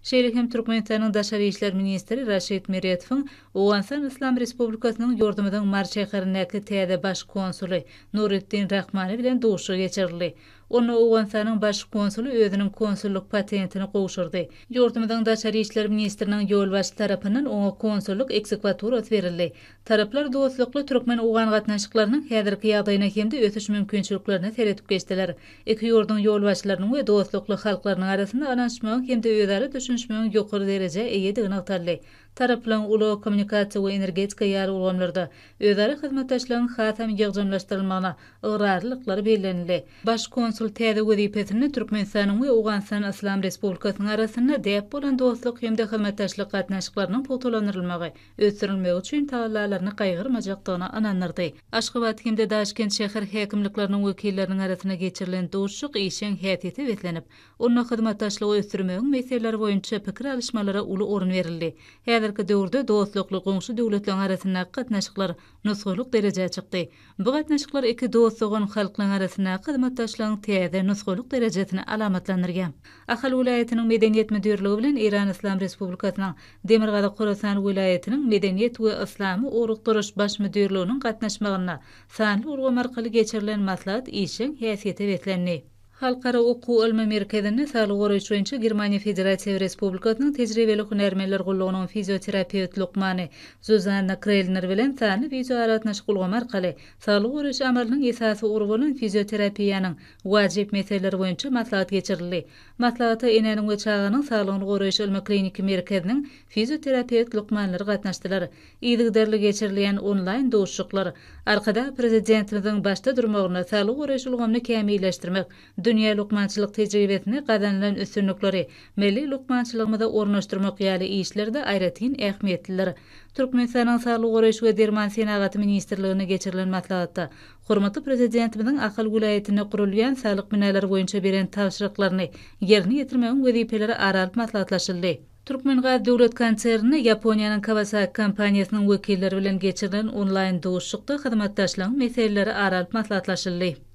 Şeýle hem Türkmenistanyň daşary işler ministri Raşid Meredowyň Owganystan Yslam Respublikasynyň ýurdumyzyň Mary şäherindäki täze Baş konsuly Nuretdin Rahmani bilen duşuşygy geçirildi. Onda Owganystanyň Baş konsuly özüniň konsullyk patentini gowşurdy. Ýurdumyzyň daşary işler ministriniň ýolbaşçy tarapyndan oňa konsullyk ekzekwaturasy berildi. Taraplar dostlukly türkmen-owgan gatnaşyklarynyň häzirki ýagdaýyna hem-de ösüş mümkinçiliklerine seredip geçdiler. Iki ýurduň ýolbaşçylarynyň we dostlukly halklarynyň arasynda ynanyşmagyň hem-de özara düşünişmegiň ýokary derejä eýedigi nygtaldy. Taraplaryň ulag, kommunikasiýa we energetika ýaly ulgamlarda özara hyzmatdaşlygyň hasam ýygjamlaşdyrylmagyna ygrarlylyklary bellenildi. Baş konsul täze wezipesinde Türkmenistanyň we Owganystan Yslam Respublikasynyň arasynda däp bolan dostluk hem-de hyzmatdaşlyk gatnaşyklarynyň pugtalandyrylmagy, ösdürilmegi üçin tagallalaryny gaýgyrmajakdygyna ynandyrdy. Aşgabat hem-de Daşkent şäher häkimlikleriniň wekilleriniň arasynda geçirilen duşuşyk işjeň häsiýete beslenip, onda hyzmatdaşlygy ösdürmegiň meseleleri boýunça pikir alyşmalara uly orun berildi. Häzirki döwürde dostlukly goňşy döwletleriň arasyndaky gatnaşyklar nusgalyk derejä çykdy. Bu gatnaşyklar iki dost-dogan halklaryň arasyndaky hyzmatdaşlygyň täze nusgalyk derejesini alamatlandyrýar. Ahal welaýatynyň Medeniýet müdirligi bilen Eýran Yslam Respublikasynyň Demirgazyk Horasan welaýatynyň Medeniýet we yslamy ugrukdyryş baş müdirliginiň gatnaşmagynda sanly ulgam arkaly geçirilen maslahat işjeň häsiýete beslendi. Halkara okuw-ylmy merkezinde saglygy goraýyş boýunça Germaniýa Federatiýa Respublikasynyň Tejribeli hünärmenler gullugynyň fizioterapewt lukmany Zuzanna Krelner bilen sanly wideoaragatnaşyk ulgamy arkaly saglygy goraýyş amalynyň esasy ugry bolan fizioterapiýanyň wajyp meseleleri boýunça maslahat geçirildi. Maslahata Enäniň we çaganyň saglygyny goraýyş ylmy-kliniki merkeziniň fizioterapewt lukmanlary gatnaşdylar. Yzygiderli geçirilýän onlaýn duşuşyklar Arkadag Prezidentimiziň başda durmagynda saglygy goraýyş ulgamyny kämilleşdirmek, dünýä lukmançylyk tejribesinde gazanylan üstünlikleri milli lukmançylygymyza ornaşdyrmak ýaly işlerde aýratyn ähmiýetlidir. Türkmenistanyň Saglygy goraýyş we derman senagaty ministrliginde geçirilen maslahatda hormatly Prezidentimiziň Ahal welaýatynda gurulýan saglyk binalary boýunça beren tabşyryklaryny ýerine ýetirmegiň wezipeleri ara alyp maslahatlaşyldy. Türkmengaz döwlet konserninde Ýaponiýanyň Kawasaki kompaniýasynyň wekilleri bilen geçirilen onlaýn duşuşykda hyzmatdaşlygyň meseleleri ara alyp maslahatlaşyldy.